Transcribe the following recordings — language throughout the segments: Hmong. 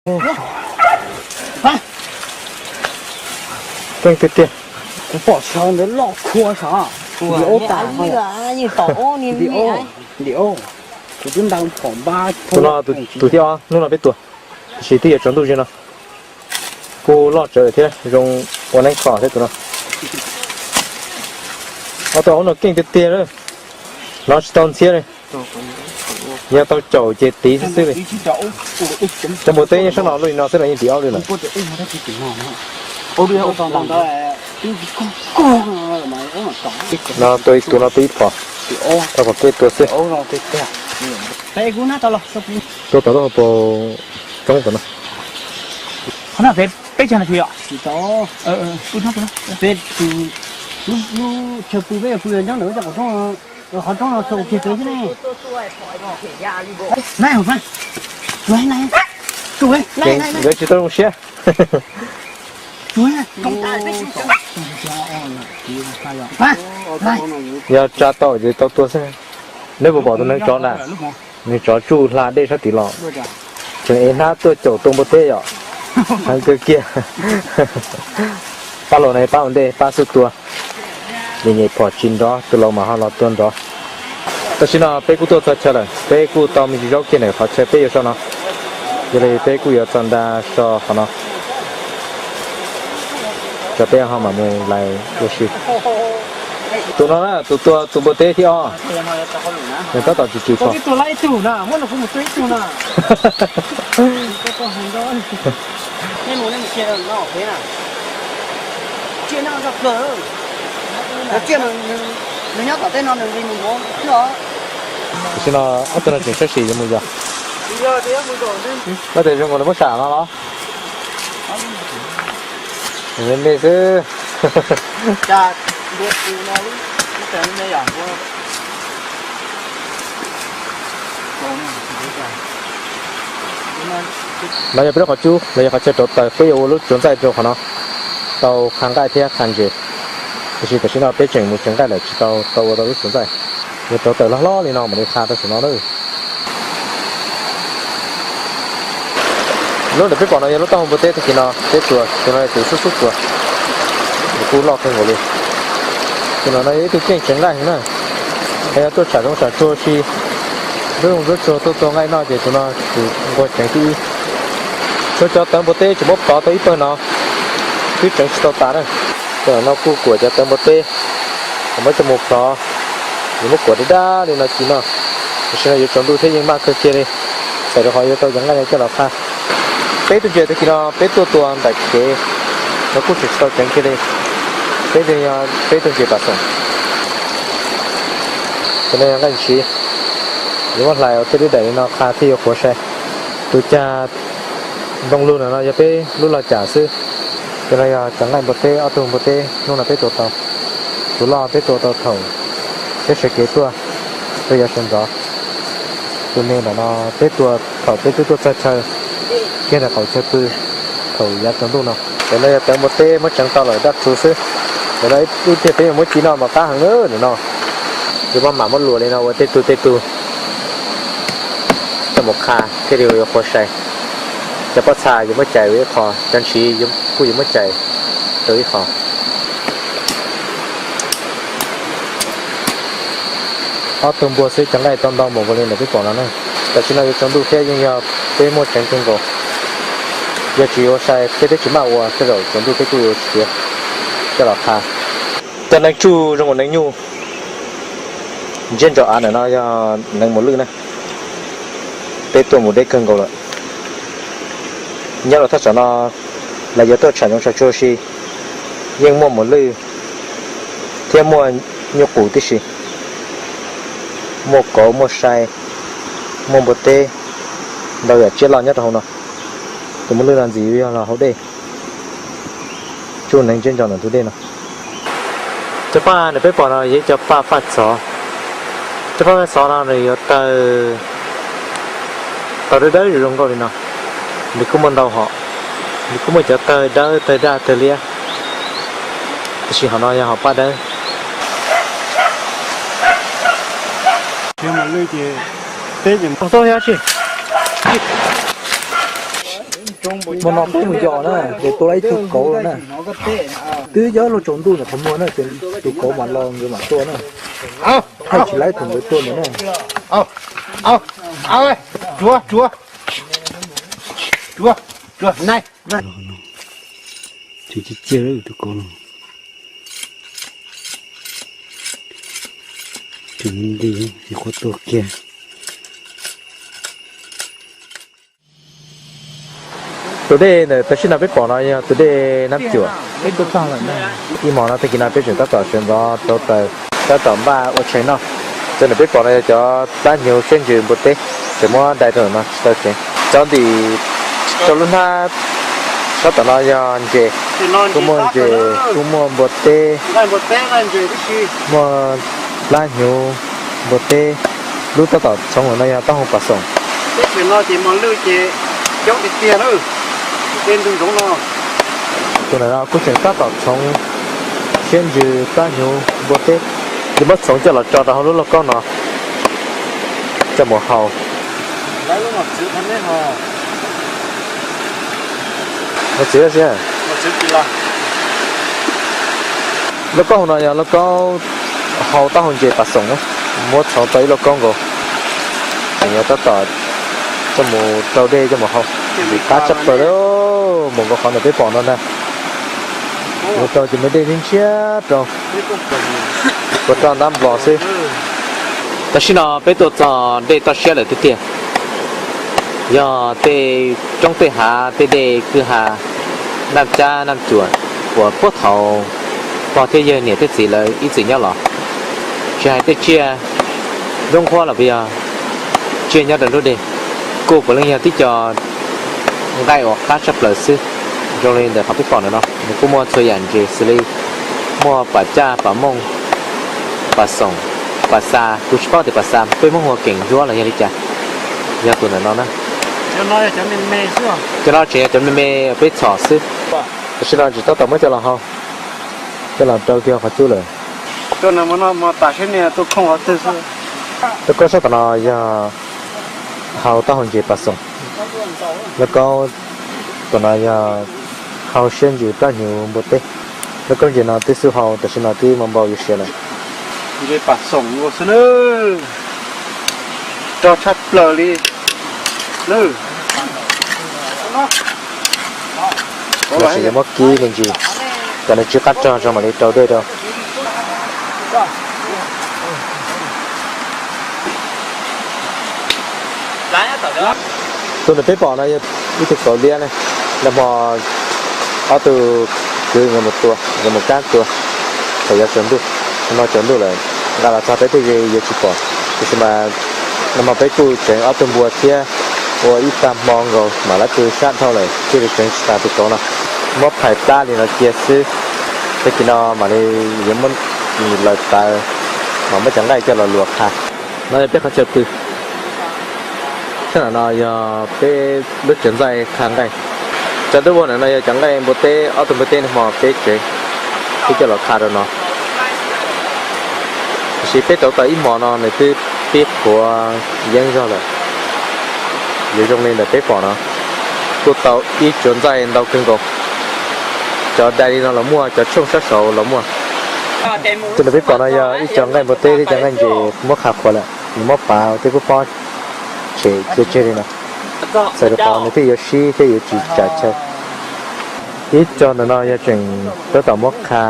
Keej tiag tiag. Kuv pom sawv ntawd loj khua sav. Ntim ob tas, ntim ob, ntim ob. Kuv twb nta phom npab. Tus no tus thib ob, hnub no peb tua, tiam sis twb yuav tsaus ntuj ze no. Kuj loj tsawv lawm thiab, zoo ua neeb kho thiab tus no. Ob tug ub no keej tiag tiag lawm, hnov tsis tau ntxhiab li. Yog tau caum ces tiv xwb xwb li. Cov npua teb nyob sab no luaj li no xwb los yeej ntim ob li lawm. No tua ib tug no tua ib phom, tau phom keb tua xwb. Tua tom lub hauv paus roob tom no. Peb tus, lub chaw pw peb yuav pw ncoob ntawm lub cov qaum roob, qhov roob no txog kiag txwv xwb ne. Nkawd tsis tau zoo siab. Yog tsa tau ces tau tua xwb. Neb puas pom tus neeg tsov na? Nws tsov tsuj hla dej sab tid los, tseem ev hnab tuaj caum tua npua teb yom. Heev kawg kiag. Pab los no pab ua ntej, pab xub tua. Vim nyem phom tsis nrov, tus laus mas ho los tua nrov. Tam sim no peb kuj tuaj txog chaw lawm, peb kuj tau me ntsis zaub kiag ntawm qhov chaw peb yuav so no. Yog li peb kuj yuav txog nra so qhov no, tso peb ho mam mus lais ua si. Tus no na, tus tua tus npua teb thib ob, nws tab tom tsis tsis pom. Tam sim no ob tug no tseem sab sim yuav mus yos. Koj tias zoo nkaus lawv muab sam no los? Me me xwb. No yog peb lub qhov cub los yog qhov chaw rauv taws, peb yuav ua lub tsuav ntxaij rau qhov no tau qha nqaij thiab qha ntses. Tiam sis tam sim no peb tseem mus tsev nqaij lawm tsis tau tau ua tau lub tsuav ntxaij. Yuav rauv taws loj hlob li no mam li qha tau saum no na. Lub ntawm peb pom no yog lub taub hau npua teb tag kis no peb tua, tus no yog tus xub xub tua, nws kuj loj kawg nkaus li. Tus no no yog ib tug keej tsev nqaij heev na, yog tuaj tsham zoov tsham tsuag si, nruab zoov nruab tsuag tuaj tua nqaij noj ces tus no tus nquag tseev thib ib. Tshuav cov tawv npua teb tseem muab plhov tau ib pawg no, twb tseev tsis tau tas na. Tus no kuj kuam cov tawv npua teb, muab coj mus plhov, yuav muab kuam dab dab li no ci noj. Tam sim no yuav tsaus ntuj thiab yeej maj kawg kiag li, txawm rau qhov yuav tau cov nqaij no coj los qha. Peb tus ntses tag kis no peb tuaj tua ntaim kev, no kuj tseem tsis tau ceev kiag li. Peb yog peb tus ntses pam xoom. Tus no yog nqaij ntshiv, yuav muab hlais ua tej lub daim li no qha thiaj yuav qhuav sai. Tus cag ntoo lug ntawm no yog peb lub log cam xwb. Tus no yog cov nqaij npua teb, ob tug npua teb hnub no peb tua tau. Tus loj peb tua tau thaum peb sawv kev tuaj, peb yuav sawv ntxov. Tus me ntawm no peb tua thaum peb twb tuaj txog chaw kiag ntawm qaum chaw pw thaum yav tsaus ntuj no. Ntawm no yog tawv npua teb muab tseev tau lawm daj txuv xwb. Ntawm no ib tiag peb yuav muab ci noj mas qab heev na ntawm no. Yuav maj mam muab luas li no ua tej tug tej tug coj mus qha thiaj li yuav qhuav sai. Cov pob txha yuav muab cais ua ib qho, cov ntshiv kuj yuav muab cais rau ib qho. Ob tug npua xwb cov nqaij tau ntau npaum nkaus li ntawm peb pom no na. Tam sim no yuav tsaus ntuj thiab yeej yog peb muaj tseev kawg nkaus. Yog tsis ua sai peb twb tsis maj ua, tej zaum tsaus ntuj peb kuj yuav tsis tiav coj los qha. Cov neeg tsuj zoo nkaus neeg nyuj ntsiab ntso av ntawm no yog neeg mus lwj na. Peb tuaj mus deb kawg nkaus lawm. Nyob rau thaj tsam no los yuav tuaj tsham zoov tsham tsuag si, yeej muaj mus lwj thiab muaj nyuj qus tib si, muaj kauv muaj sai, muaj npua teb, ntau yam tsiaj loj nyob rau hauv no. Tus mus lwj no ntxim yog los hauv dej, tsuj neeg ntsiab ntso ntawm tus dej no. Cov paj ntawm peb pom no yog ib cov paj faj xov. Cov paj faj xov no nws yuav tawg tau dawb dawb zoo zoo nkauj li no. Nws kuj muaj ntau hom, nws kuj muaj cov tawg dawb tawg daj tawg liab, tiam sis hom no yog hom paj dawb. Tsis, tsis. Hmo no peb mus yos na, ces tua lawm ib tug kauv na. Twb yog luag tsaus ntuj ntawm qhov muag na, ces tus kauv mam los nkawd mam tua na. Thaij tsis laib thaum nkawd tua ntawd na. Tsuav, tsuav, tsuav, tsuav, nai. Tsis ciaj ciaj tus kauv no. Tsis nti, tsis qhuav tuag kiag. Tus dej ntawm tam sim no peb pom no yog tus dej Nab Cuam. Ib hmo no tag kis no peb tseem tab tom sawv ntxov rauv taws, tab tom npaj ua tshais noj. Cov ntawm peb pom no yog cov plab hnyuv siab ntsws npua teb, tseem muab dai rau ntawm no tsis tau tsev. Cov ntim rau lub hnab sab tom no yog ntses, kuj muaj ntses, kuj muaj npua teb, muaj plab hnyuv, npua teb. Lub tab tom txhoov no yog taub hau pas xoom. Tus ntawm no kuj tseem tab tom txhoov siab ntsws plab hnyuv npua teb, ces muab txhoov coj los tso rau hauv lub lauj kaub no coj mus hau. Lauj kaub hauv no yog lauj kaub hau taub hau ntses pas xoom na, muab txhoov tau ib lauj kaub nkaus. Tseem yuav tab tom coj mus rau dej coj mus hau, vim qab tshaj plaws li. Mus nkaus qhov ntawm peb pom no ntag, mus rau ces me dej ntshiab rau, puas roj ntab nplos xwb. Tam sim no peb tuaj txog dej toj siab lawm tiag tiag. Yog tej roob tej hav, tej dej kwj ha, Naj Cab Naj Cuam uas puag thaum pog thiab yawg niam thiab txiv lawv ib txwm nyob los. Tsis hais tej tsiaj zoo nqhuab los puas yog tsiaj nyob rau nruab dej, kuj puav leej yog tib co nqaij uas qab tshaj plaws xwb. Zoo li ntawm qhov peb pom ntawm no, nws kuj muaj txhua yam ntses xws li muaj pas caj, pas mooj, pas xoom, pas xa, kuv tsis paub tias pas xa peb Hmoob hu ua keem ntsuab los yog li cas. Yog tus ntawm no na. Cov no tseem yog cov me me peb txhom xwb. Tam sim no tseem tab tom muab coj los hau, coj los rau kiag qhov cub lawm. Lauj kaub sab tom no yog hau taub hau ntses pas xoom. Lauj kaub tom no yog hau siab ntsws plab hnyuv npua teb. Lauj kaub ntses no twb xub hau, tam sim no twb muaj npau yuav siav lawm. Ntses pas xoom ua xwb na, rog tshaj plaws li. Lawv tseem yuav muab kib me ntsis kom nws tsw qab rog tso mam li rau dej rau. Tus ntawm peb pom no yog ib tug kauv liab ne. Nag hmo ob tug kwv nkawd mus tua, nkawd mus kab tua thaum yuav tsaus ntuj. Nag hmo tsaus ntuj lawm, nqa los txog peb twb yuav tsis pom, tiam sis mas nag hmo peb kuj tseev ob tug npua thiab ua ib tag hmo nkaus mam lawv tw sab dhau lawm thiaj li tseev tsis tas tus kauv no. Muab phais plab li no cia xwb, tag kis no mam li yuav muab lawv tawv, mam muab cov nqaij coj los luas qha. No yog peb qhov chaw pw. Sab nram no yog peb lub tsev ntxaij qha nqaij. Cov ntuj ua ntawm no yog cov nqaij npua teb, ob tug npua teb nag hmo peb tsev, peb coj los qha rau no. Tiam sis peb rauv taws ib hmo no nws twb pib qhuav yeeb zog lawm. Yuav zoo li ntawm peb pom no, kuj tau ib tsuas ntxaij ntau kawg nkaus. Cov dai li no los muaj, cov tshooj sab saud los muaj. Tus ntawm peb pom no yog ib co nqaij npua teb thiab cov nqaij ntses muab qha qhuav lawm, nws muab pav tej kub pob tshem cia tseg li no. Txawm rau qhov nws thiaj yuav sib thiab yuav tsis tsam chaw. Ib co ntawm no yog tseem tab tom muab qha,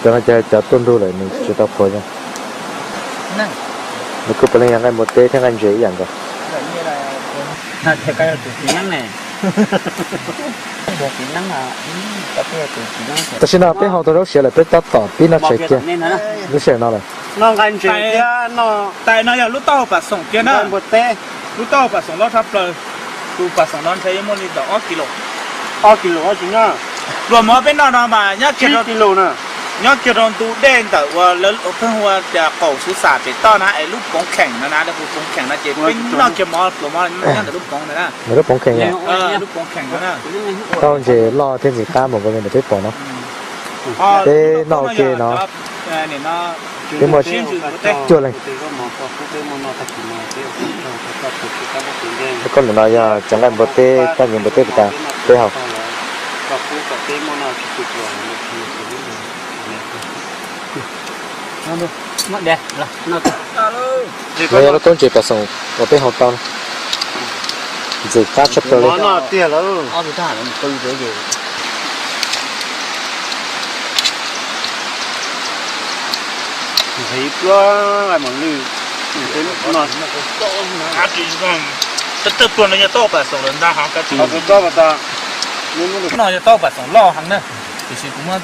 cov no cov tuaj ntug lawm nws tsis tau qhuav zoo. Nws kuj puav leej yog nqaij npua teb thiab nqaij ntses ib yam nkaus. Tam sim no peb hau tau zaub siav lawm, peb tab tom pib noj tshais kiag lub sij hawm no lawm. Tais no yog lub taub hau pas xoom kiag na. Lub taub hau pas xoom loj tshaj plaws. Tus pas xoom no ntshe yuav muaj li ntawm ob kis lus. Luag mov peb noj no mas nyob kiag rau ntu dej ntawm uas lawv pheej hu ua tias qaum xuv xam pem toj na es lub poov kheem no na, lawv hu poov kheem no ces peb noj kiag mov pluas mov nyob ntawm lub poov ntawd na. Lub poov kheem no na. Taub hau ntses loj thiab ntxim qab npaum nkaus li ntawm peb pom no. Peb noj ua ke no. Peb muaj cuaj leeg. Koj nim no yog cov nqaij npua teb, tag nyiaj npua teb puas tas peb haus. No yog lub taub ntses pas xoom uas peb haus tau. Ntxim qab tshaj plaws li. Tawg tuag no yog taub pas xoom lawm ntag. No yog taub pas xoom loj heev na, tiam sis kuv muab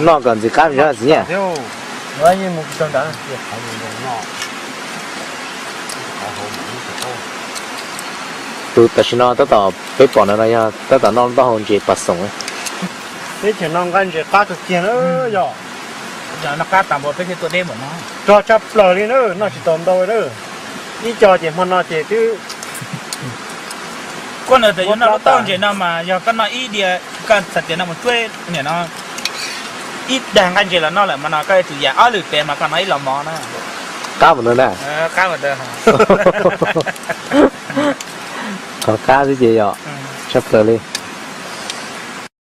noj kom ntxim qab zog txiv nyiaj. Tus tam sim no tab tom peb pom no no yog tab tom noj taub hau ntses pas xoom. Peb tseem noj nqaij ntses qab kawg kiag na yog. Rog tshaj plaws li na, noj tsis tau ntau na. Ib co ces hmo no ces twb. Koj nws tias yuav noj lub taub ntses no mas yog koj noj ib diav, koj txhais tias noj mus cuab niam no ib dag nqaij ntses los noj lawm mas no koj yuav tsum yam ob lwm pem mas koj noj ib los mov na. Qab mus ntawd na. Qab mus ntawd. Qhov qab xwb ces yog tshaj plaws li.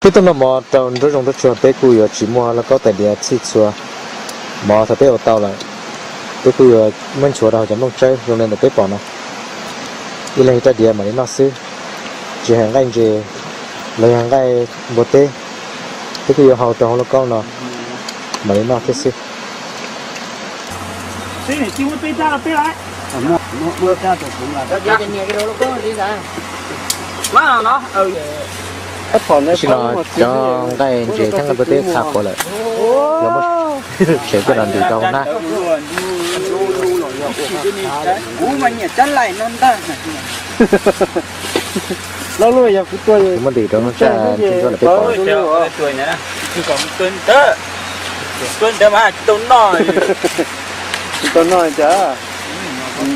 Peb tuaj noj mov rau nruab zoo nruab tsuag peb kuj yuav tsis muaj lauj kaub tais diav txhij txhua. Mov thaum peb ua tau lawm, peb kuj yuav muab nchuav rau hauv cov nplooj tsawb zoo li ntawm peb pom no. Ib leeg ib rab diav mam li noj xwb, tsis hais nqaij ntses los yog nqaij npua teb, peb kuj yuav hau rau hauv lauj kaub no mam li noj thiab xwb. Tam sim no cov nqaij ntses thiab nqaij npua teb txha puav lawm, yuav muab tsev tuaj los ntim rau hauv hnab. Muab ntim rau nruab ntsaj ntsuab ntsuab ntawm peb pom. Tsis tau noj cas,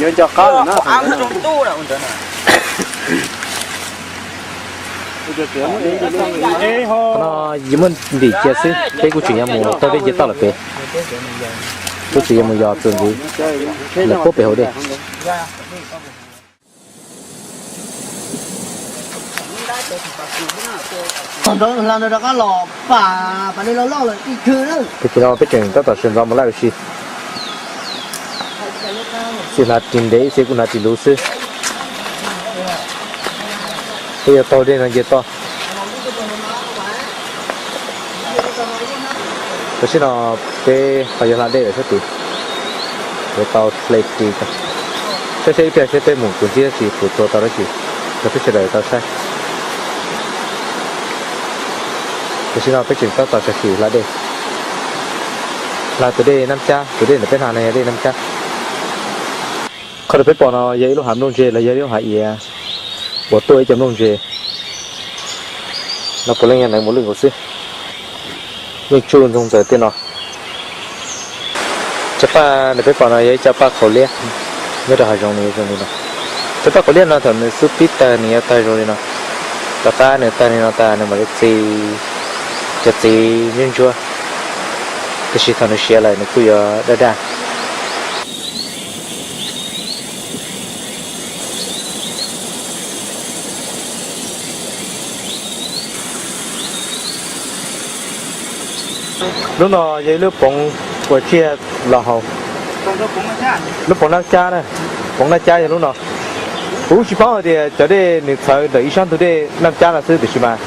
yuav nco qab lawm na. Qhov no yus muab ntim cia xwb, peb kuj tseem yuav mus tau peb nce toj lawm pem. Kuj tseem yuav mus yos txuas ntxiv lawm puag pem hauv dej. Tam sim no peb tseem tab tom sawv ntxov mus lawm ua si. Xij hnav ris ntev ib txhia kuj hnav ris luv xwb. Peb yuav taug dej no nce toj. Tam sim no peb ho yuav hla dej lawm sab tid. Yuav tau hle ris, saib saib ib pliag seb peb mus puas ntsib dab tsi, puas tua tau dab tsi, rau peb sawv daws tau saib. Tam sim no peb tseem tab tom sawv tsees hla dej. Hla tus dej Nab Cab, tus dej ntawm peb hla no yog dej Nab Cab. Qhov uas peb pom no yog ib lub hav nplooj ntse los yog ib lub hav iav uas tuaj ib co nplooj ntse no puav leej yog neev mus lwj nkaus xwb. Yeej tsuj ntxoog ntxaws tej no. Cov paj ntawm peb pom no yog ib co paj qhaus liab nyob rau hav zoov nws zoo li no. Cov paj qhaus liab no thaum nws xub pib tawg nws yuav tawg zoo li no. Tom qab nws tawg li no tas nws mam li txi cov txiv ntsuab ntsuab, tiam sis thaum nws siav lawm nws kuj yuav daj daj. Lub no yog ib lub poov uas tsiaj los haus. Lub poov Nab Cab na, poov Nab Cab yog lub no. Kuv tsis paub hais tias cov dej nws txhawv ntawm ib sab ntug dej Nab Cab no xwb tiam sis mas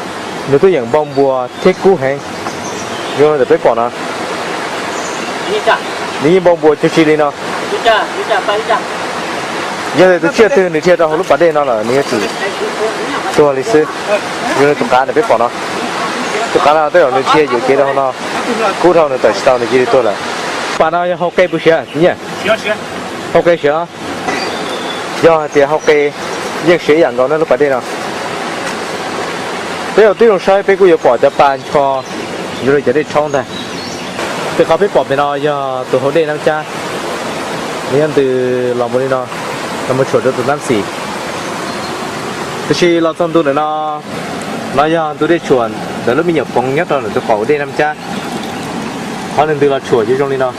nws tuaj yeem npau npuas thiab kub heev. Zoo li ntawm peb pom no, nws yeej npau npuas cuag tsi li no. Yog tias tus tsiaj twg nws dhia rau hauv lub pas dej no lawm nws yuav tsum tuag li xwb. Zoo li tus qav ntawm peb pom no, tus qav no tej zaum nws dhia yuam kev rau hauv no, kub dhau nws tawm tsis tau nws cia li tuag lawm. Pas no yog hau qe puas siav txiv Nyiaj? Hau qe siav. Yog hais tias hau qe yeej siav ib yam nkaus na lub pas dej no. Peb ua tib zoo saib peb kuj yuav pom cov pa ncho zoo li cov dej tshoob ntag. Tej qhov peb pom pem no yog tus hauv dej Nab Cab, nws yuav ntws los mus li no, los mus tshuam rau tus Nab Xim. Tiam sis los txog ntu ntawm no No yog ntug dej tshuam ntawm lub me nyuam poov nyob rau ntawm tus qaum dej Naj Cab. Qhov nws ntws los tshuam ces zoo li no.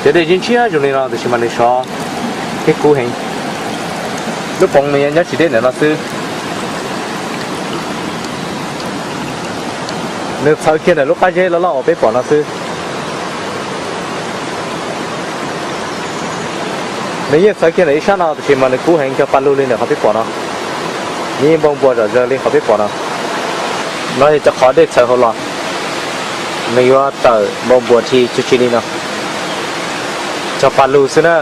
Cov dej ntshiab ntshiab zoo li no tiam sis mas nws sov thiab kub heev. Lub poov nws nyob tsis deb ntawm no xwb. Nws txhawv kiag ntawm lub qab zeb loj loj uas peb pom no xwb. Nws yeej txhawv kiag ntawm ib sab no tiam sis mas nws kub heev cog pa lug li ntawm qhov peb pom no. Nws yeej npau npuas zom zaws li qhov peb pom no. No yog cov qhov dej txhawv hauv los, nws yuav tawm npau npuas dhi tsuj tsi li no. Cog pa lug xwb na.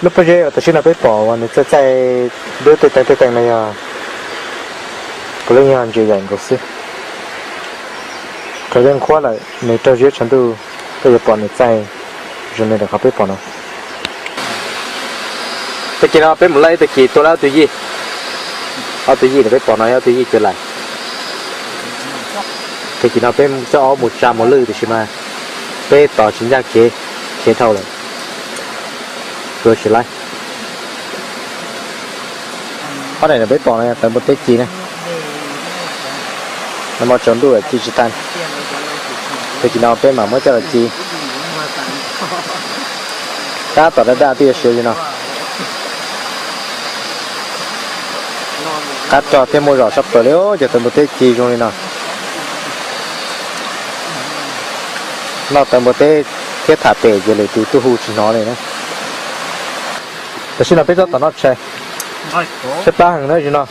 Lub pob zeb uas tam sim no peb pom uas nws txaij txaij dub tej teev tej teev no yog puav leej yog ntses yaim nkaus xwb. Thaum dej nqhuab lawm nws raug ziab tshav ntuj, koj yuav pom nws txaij zoo li ntawm qhov peb pom no. Tag kis no peb mus laij ib tag kis tua laij ob tug yij. Ob tug yij no peb pom no yog ob tug yij cuav lais. Tag kis no peb coj ob mus tsa mus lwj tiam sis mas peb tos tsis ncaj kev, khiav dhau lawm, tua tsis laij. Ob daim no peb pom no yog tawv npua teb ci na. Nag hmo tsaus ntuj ci tsis tag. Tag kis no peb mam muab coj los ci. Tab tom daj daj twb yuav siav li no. Qab rog thiab muaj zos sab plaws li, cov tawv npua teb ci zoo li no. Noj tawv npua teb thiab tham pem ces lwm tus tuaj hu tsis hnov li na. Tam sim no peb tab tom noj tshais, tshaib plab heev na, zaum no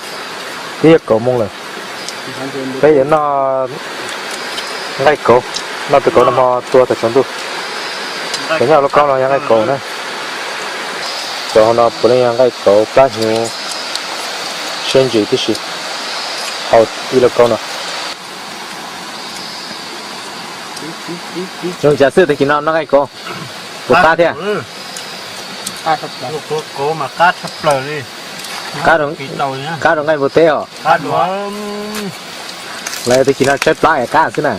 twb yog kaum moos lawm. Peb yuav noj nqaij kauv, noj tus kauv nag hmo tua thaum tsaus ntuj. Cov nyob lub kaub no yog nqaij kauv na. Cov hauv no puav leej yog nqaij kauv plab hnyuv siab ntsws tib si, hau ib lub kaub no. Zoo cas xwb tag kis no noj nqaij kauv, puas qab thiab? Qab rau nqaij npua teb os. Los tag kis no tshaib plab es qab xwb na.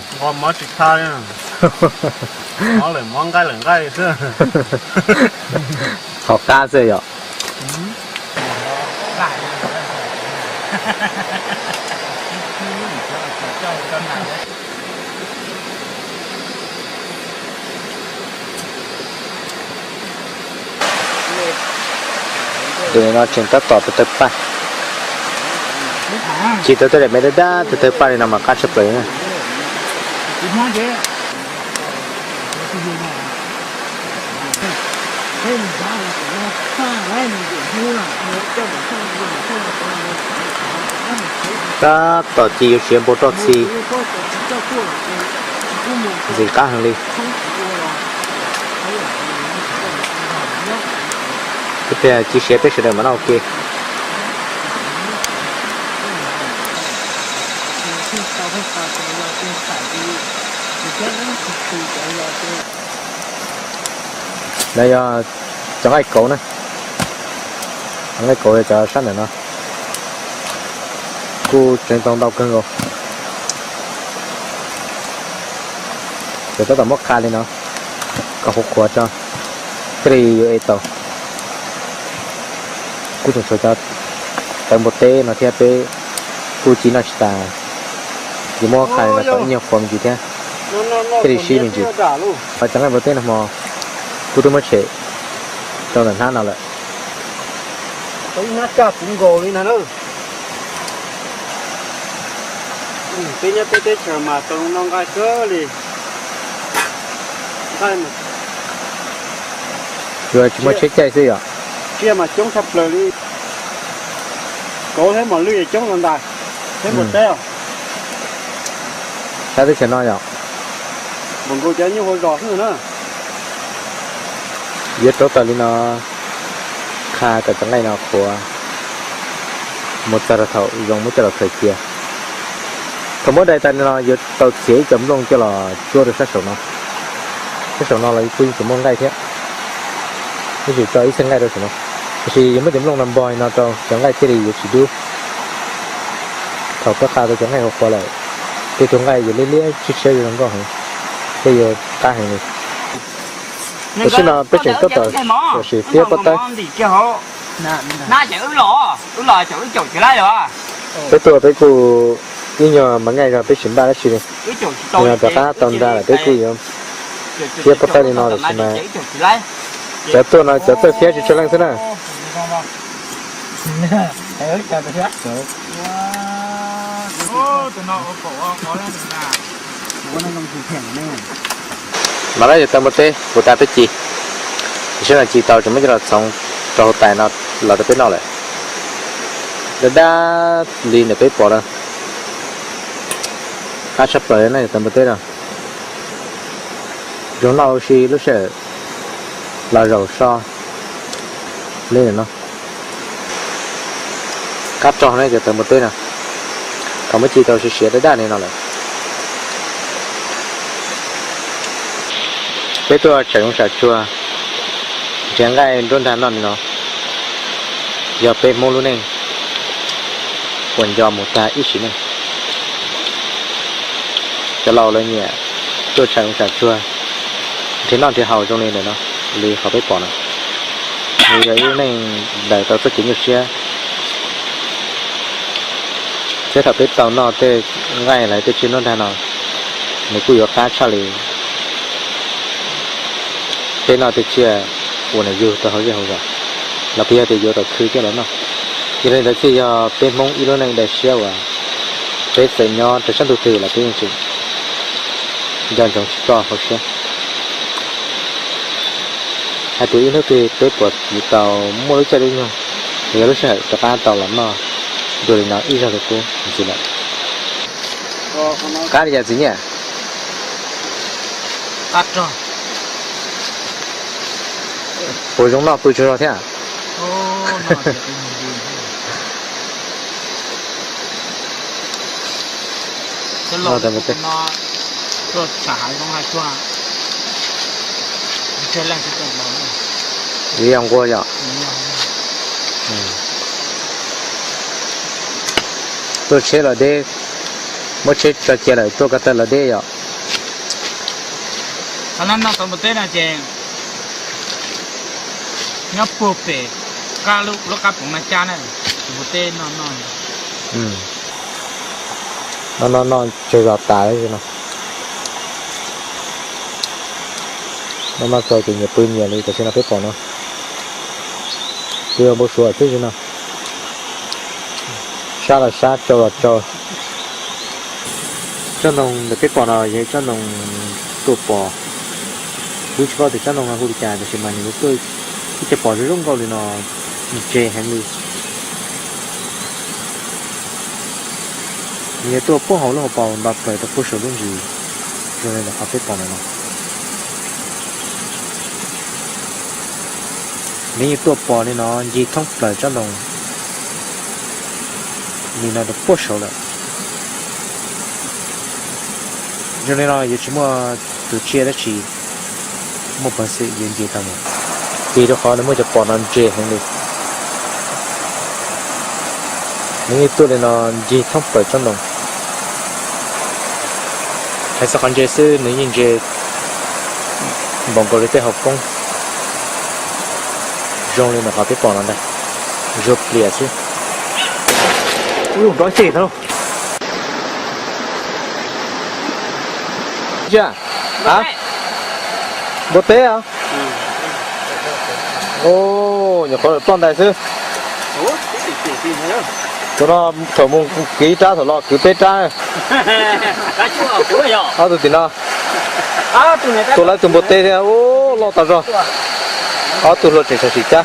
Qhov qab xwb yom. Tus no tseem tab tom tawv tawv paj. Ci tau tej daim me dab dab tawv tawv paj li no mas qab tshaj plaws na. Tab tom ci yuav siav npau roj txhi, ntxim qab heev li. Ib pliag ci siav peb sawv daws mam noj ua ke. No yog cov nqaij kauv na, cov nqaij kauv yog cov sab ntawm no, kuj tseev tau ntau kawg nkaus. Ces tab tom muab qha li no kom qhuav qhuav tso thiaj li yuav ev tau. Kuj tseem tshuav cov tawv npua teb no thiab, peb kuj ci noj tsis tas, ces muab qha li no kom ib nyuag qhuav me ntsis thiab, thiaj li sib me ntsis. Cov nqaij npua teb no hmo kuj twb muab tshem rau ntawm hnab no lawm. Peb nyob peb teb chaws mas tau noj nqaij kawg li. Yuav tsis muaj tsheb caij xwb yom. Tsiaj mas coob tshaj plaws li. Kauv thiab mos lwj coob rau ntais, thiab npua teb. Sab teb chaws no yom, npaum nkaus cov nyuj hauv zos xwb na. Yuav rauv taws li no, qha kom cov nqaij no qhuav mus txog rau thaum zoo muab coj los khaws cia. Thaum muab dai tas li no yuav tau txiav ib co nplooj coj los tsuab rau sab saum no. Sab saum no los kuj yeej tseem muaj nqaij thiab, yeej tseem tso ib txhia nqaij rau saum no. Tiam sis yuav muab cov nplooj no npog li no rau cov nqaij thiaj li yuav tsis dub. Thaum koj qha tau cov nqaij qhuav qhuav lawm, tej tug nqaij yuav liab liab tshiab tshiab zoo nkauj heev, thiab yuav qab heev li. Tam sim no peb tseem tuaj tom sim tiab pob tawb. Peb tuaj peb kuj ib nyuag mas nqaij zog peb tsis npaj dab tsi li. Rov qab tau nra lawm peb kuj yuav thiab pob tawb li no lawm sis mas cov tuaj no cov txawj thiab tsis tsawg leej xwb na. Mas lawv yog tau npua teb puas tas peb ci, tam sim no ci tau tseem muab coj los txhoov rau hauv tais no los rau peb noj lawm. Dab dab li ntawm peb pom na, qab tshaj plaws na yog tau npua teb no. Zoo noj ua si lub sij hawm los zaum so li no. Qab rog ne cov tawv npua teb no, thaum muab ci tau siav siav daj daj li no lawm. Peb tuaj tsham zoov sam tsuag nrhiav nqaij nruab nrag noj li no, yog peb Hmoob lub neej uas nco mus tag ib sim neej. Cov laus lawv nyiam tuaj tsham zoov sam tsuag nrhiav noj nrhiav haus zoo li ntawm no, li qhov peb pom no. Nws yog ib lub neej daws tau txoj kev nyuaj siab, thiab thaum peb tau noj tej nqaij los tej tsiaj nruab nrag no, nws kuj yuav qab tshaj li peb noj tej tsiaj uas nws yug tau hauv zej hauv zos, los puas yog tias yuav kom khwv coj los noj. Yog li ntawd thiaj yog peb Hmoob ib lub neej daws siab uas peb txawm nyob rau sab ntug twg los peb yeej tseem nco ntsoov tsis txoj hauv siab hais tias ib hnub twg peb puas tau muaj lub caij lub nyoog, yog lub sij hawm rov qab tau los noj dua li no ib zaug li qub ntxiv lawm. Qab li cas txiv Nyiaj? Puas zoo noj pw tsaug zog thiab? Li yog nquag yom? Tuaj tsheb los deb, muab tsheb tso cia lawm tuaj ko taw los deb yom? Qhov no no tau npua teb no ces nyob puag pem kab lub qab poov na cab na, tus npua teb no no. No no no tsaug zog tas li no. No no txog ces nyias pw nyias li tam sim no peb pom no. Pw npau suav xwb li no. Sab los sab, tsau los tsau. Tsob ntoo ntawm peb pom no yog tsob ntoo tuaj pos. Kuv tsis paub tias tsob ntoo no hu li cas tab sis mas nws yuav tuaj ib co pos zoo zoo nkauj li no ntse heev li. Nws yuav tuaj puag hauv lub hauv paus nto plaws rau puag saum lub ntsis zoo li ntawm qhov peb pom ntawm no. Nws yeej tuaj pos li no ncig thoob plaws tsob ntoo li no rau puag saud lawm. Zoo li no yuav tsis muaj tus tsiaj dab tsi muaj peev xwm yuav ncig tau mus, vim rau qhov nws muaj cov pos no ntse heev li. Nws yeej tuaj li no ncig thoob plaws tsob ntoo. Hais txog qhov ntse xwb nws yeej ntse npaum nkaus li tej hauv poob. Zoo li ntawm qhov peb pom no ntag, zuag plias xwb. Npua teb os. Nyuam qhuav ploj ntais xwb. Tus no thaum mus kwv ib rab, thaum los kwv peb rab. Ob tug tim no tua lawv tus npua teb thiab, loj tas zog. Ob tug hluas tseem sam sim cab.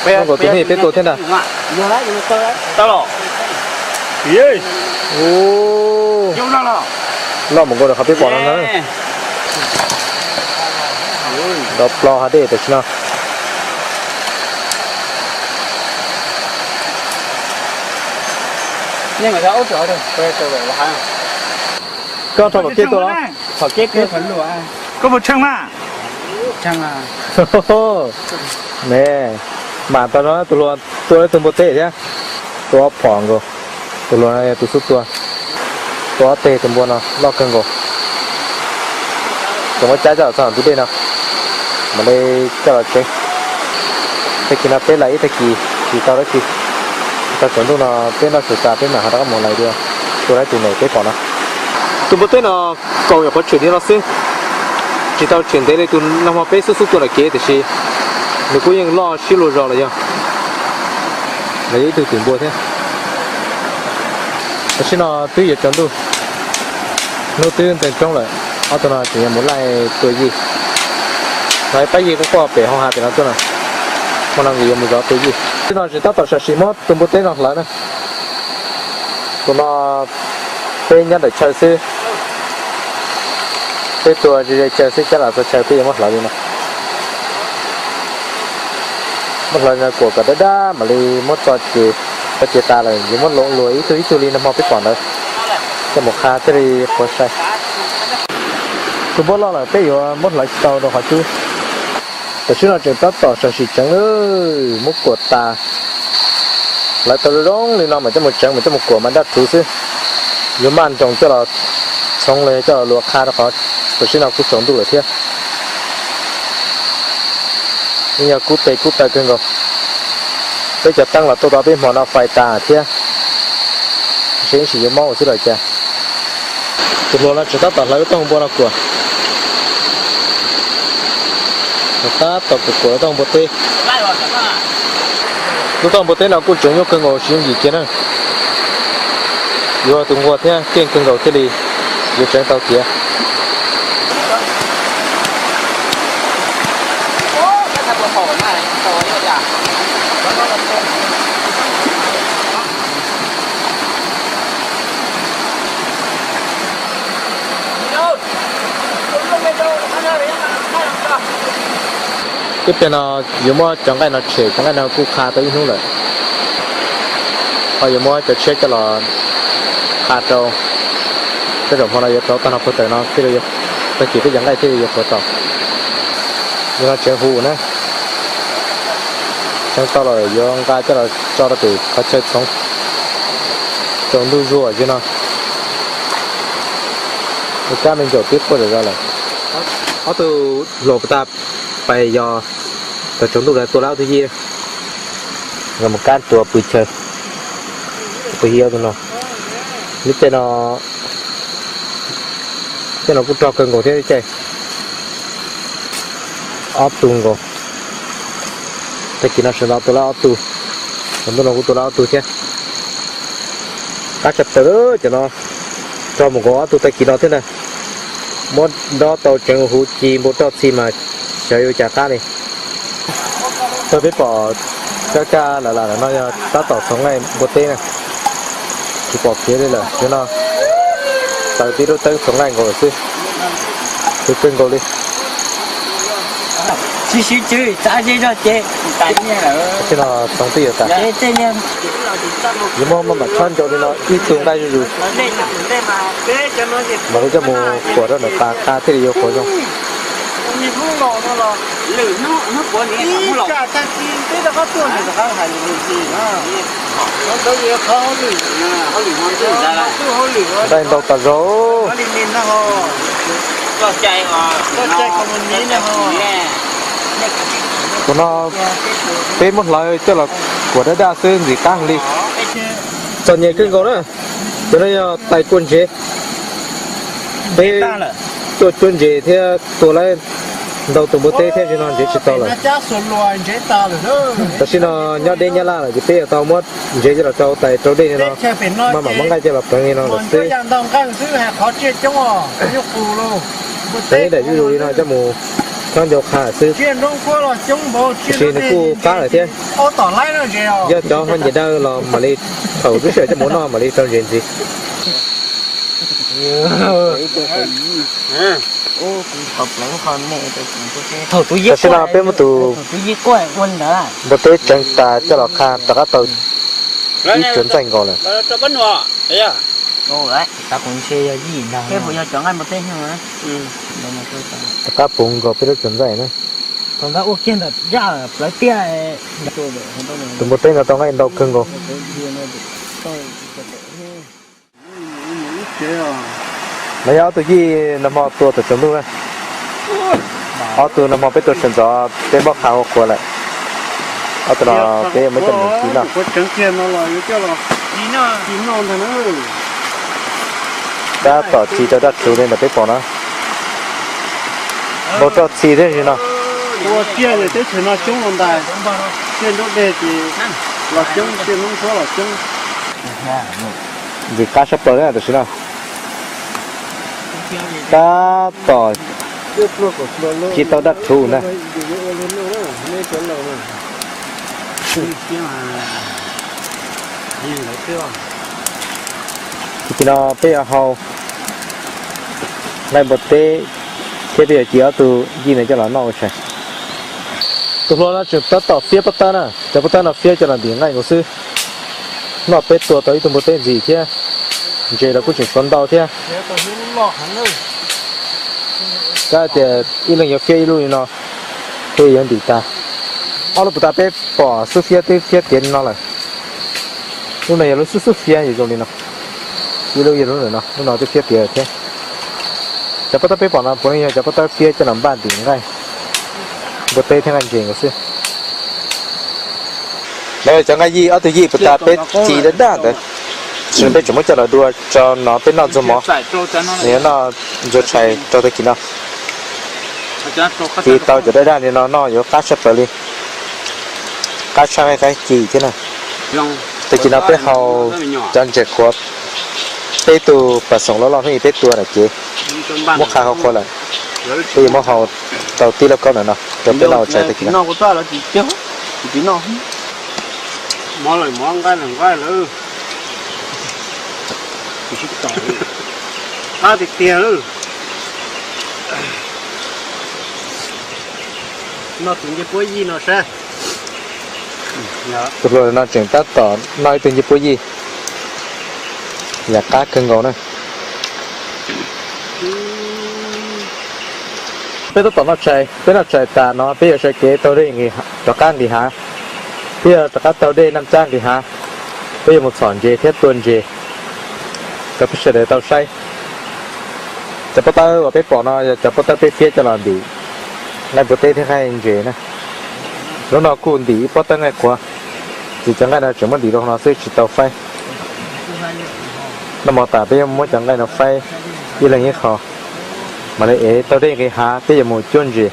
Zoo nkaus tus hnub peb tua thiab ntag. Loj mus nkaus rau qhov peb pom no na. Nrov plo hav dej tam sim no. Koj rau tom kej tua los? Koj puas tsheej mas? Ne, mam tau no tus hluas tua lawv tus npua teb thiab. Tua ob phom nkaus. Tus hluas no yog tus xub tua. Tua ob teg tus npua no loj kawg nkaus. Tseem muab cab coj los txog ntug dej no, mam li coj los tsev. Tag kis no peb lawm ib tag kis tsis tau dab tsi, tsis tau tsaus ntuj no peb noj su tas peb mam ho rov qab mus lawm dua, tua lawv tus nees peb pom no. Tus npua teb no kaus nyuam qhuav tshem li no xwb, tsis tau tshem ntev li tus nag hmo peb xub xub tua nram kev tiam sis nws kuj yeej loj siab luag zog los yog, los yog ib tug twm npua thiab. Tam sim no twb yuav tsaus ntuj, hnub twb ntees roob lawm, ob tug no tseem yuav mus laij tua yij. Lawv pab yij quaj quaj pem hoo hav pem no tuaj no, hmo no nkawd yuav mus zov tua yij. Tam sim no tseem tab tom sam sim muab tus npua teb no hlawv na. Tus no peb nyob ntawm chaw xwb, peb tua ze ze chaw xwb, cab los txog chaw peb yuav muab hlawv li no. Muab hlawv kuam kom dawb dawb mam li muab tso ces, tso ces tas lawm yuav muab luam luas ib tug ib tug li nag hmo peb pom ntawd, coj mus qha thiaj li qhuav sai. Tus npua loj lawm peb yuav muab hlawv tsis tau rau qhov cub. Tam sim no tseem tab tom sam sim tseev, muab kuam tas. Hlawv tau zoo zoo li no mam coj mus tseev, mam coj mus kuam mas daj rhuv xwb. Yuav maj nroos coj los txhoov los yog coj los luas qha rau qhov tam sim no kuj tsaus ntuj lawm thiab. Yeej yog kub tes kub taw kawg nkaus. Peb cov teeb los tuaj tau peb hmo no fais tas thiab. Seb sim yuav mob ua xwb los cas. Tus hluas no tseem tab tom hlawv lub tooj npua no kuam. Tab tom kuam kuam lub tooj npua teb. Lub tooj npua teb no kuj tseem nyuaj kawg nkaus, tsis yooj yim kiag na. Yuav tus nquag thiab keej kawg nkaus thiaj li yuav tseev tau tiav. Ib pliag no yuav muab cov nqaij no tshem, cov nqaij no kuj qha tau ib hnub lawm. Ho yuav muab cov tshiab coj los qha rau, tej zaum hmo no yuav rauv tag no puag taws no thiaj li, tag kis peb cov nqaij thiaj li yuav qhuav tau. Yog no tseev huv na, tseev tau lawm yuav nqa coj los tso rau pem qhov chaw txhoov. Tsaus ntuj zuag zig no, kab me ntsaum twb quaj zom zaws lawm. Ob tug hluas puag ta pais yos, thaum tsaus ntuj lawv tua lawv ob tug yij, nkawd mus kab tua pw chaw, pw yig ob tug no. Lub caij no, caij no kuj rog kawg nkaus thiab lub caij. Ob tug nkaus. Tag kis no sawv ntxov tua lawv ob tug, tsaus ntuj no kuj tua lawv ob tug thiab. Qab tshaj plaws cov no, rog mus nkaus ob tug tag kis no thiab ntag. Muab nrov tau tseev huv ci npau roj txhij mas xyov yuav cas qab li. Thaum peb pom cab cab lam lam no yog tab tom txhoov nqaij npua teb na, tsis pom kev li lawm, yog no taws tib lub teeb txhoov nqaij nkaus lawm xwb. Twb kawg nkaus li. Tsis siv tswv txav ze zog ces, txhoov twb yuav tas. Yuav muab maj mam tshab ncau li no ib tug nqaij zuj zus, mam li coj mus kuam rau ntawm pas qha thiaj li yuav qhuav zoo. Nqaij ntau tas zog. Tus no peb muab hlawv coj los kuam daj daj xwb ntxim qab heev li. Txom nyem kawg nkaus na. Cov no yog tais kua ntsev. Peb tuaj cuab ntses thiab tua lawm ntau tus npua teb thiab, tam sim no ntsev tsis tau lawm. Tam sim no nyob deb nyab laj lawm ces peb yuav tau muab ntsev coj los rau tais rau dej li no, maj mam muab nqaij coj los pleev li no lawm xwb. Pleev ib daim zuj zus li no coj mus tshab ncau qha lawm xwb. Tiam sis nws kuj qab lawm thiab. Yog cov ho nyiam dawb los mam li thaum lub sij hawm coj mus noj mam li rau ntsev ntxiv. Tam sim no peb muab tus npua teb tseev tas coj los qha rov qab tau ib tsuas ntxaij nkaus lawm. Rov qab puv nkaus peb lub tsuas ntxaij na. Tus npua teb no tau nqaij ntau kawg nkaus. Lawv yog ob tug yij nag hmo tua thaum tsaus ntuj na. Ob tug no hmo peb tua sawv ntxov peb muab qha ua qhuav lawm. Ob tug no peb yuav muab coj mus ci noj. Tab tom ci rau daj rhuv li ntawm peb pom na. Npau roj txi thiab no. Ua ciaj teb chaws no coob los ntais, ciaj nruab dej ces los coob, ciaj noob suab los coob. Ntxim qab sab plaws na tam sim no. Tab tom ci tau daj rhuv na. Tam sim no peb yuav hau nqaij npua teb thiab peb yuav ci ob tug yij no coj los noj ua tshais. Tus hluas no tseem tab tom fiab pob tawb na, cov pob tawb no fiab coj los ntim nqaij nkaus xwb. Noj peb tua tau ib tug npua teb ntxim thiab, ntses los kuj tseem tshuav ntau thiab. Kab tias ib leeg yuav fiab ib lub li no, peb yuav ntim tag. Ob lub puag ta peb pom xub fiab twb fiab tiav li no lawm. Lub no yog lub xub xub fiab zoo li no. Ib lub yog lub ntawm no, lub no twb fiab tiav lawm thiab. Cov pob tawb peb pom no puav leej yog cov pob tawb fiab coj los npaj ntim nqaij npua teb thiab nqaij ntses nkaus xwb. No cov nqaij yij, ob tug yij puag ta peb ci daj daj ntawd, tab sis peb tseem muab coj los dua rau no peb noj ntxuag mov, nws yuav noj ntxuag tshais rau tag kis no. Ci tau cov daj daj li no noj yuav qab tshaj plaws li, qab tshaj nqaij qab ci thiab na. Tag kis no peb hau cov ntses qhuav peb tug pas xoom loj loj hnub ib peb tua na ces muab qha hau qhuav lawm, peb yuav muab hau tau tib lauj kaub ntawm no rau peb noj ua tshais tag kis no. Mov lawm mov, nqaij lawm nqaij lawm. Qab tiag tiag lawm. Noj tus ncej puab yij no saib. Tus hluas no tseem tab tom noj ib tug ncej puab yij, yam qab kawg nkaus na. Peb tab tom noj tshais, peb noj tshais tas no peb yuav sawv kev taug dej rov qab nqis hav. Peb yuav rov qab taug dej Naj Cab nqis hav, peb yuav mus txhom ntses thiab tua ntses rau peb sawv daws tau saib. Cov pob tawb uas peb pom no yog cov pob tawb peb fiab coj los ntim nqaij npua teb thiab nqaij ntses na. Lub no kuj ntim ib pob tawb nqaij qhuav, ces cov nqaij no tseem muab ntim rau hauv no xwb tsis tau faib. Noj mov tas peb yuav muab cov nqaij no faib ib leeg ib qho, mam li ev taug dej nqis hav, peb yuav mus cuab ntses,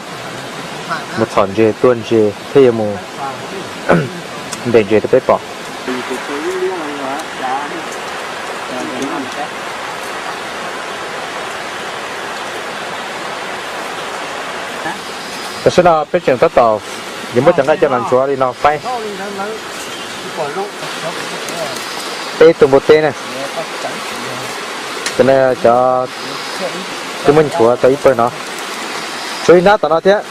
mus txhom ntses, tua ntses thiab yuav mus ntes ntses rau peb pom. Tam sim no peb tseem tab tom yuav muab cov nqaij coj los ntxuav li no faib. Peb tug npua teb na, cov no cov twb muab nchuav tau ib pawg no, tshuav ib hnab tom no thiab.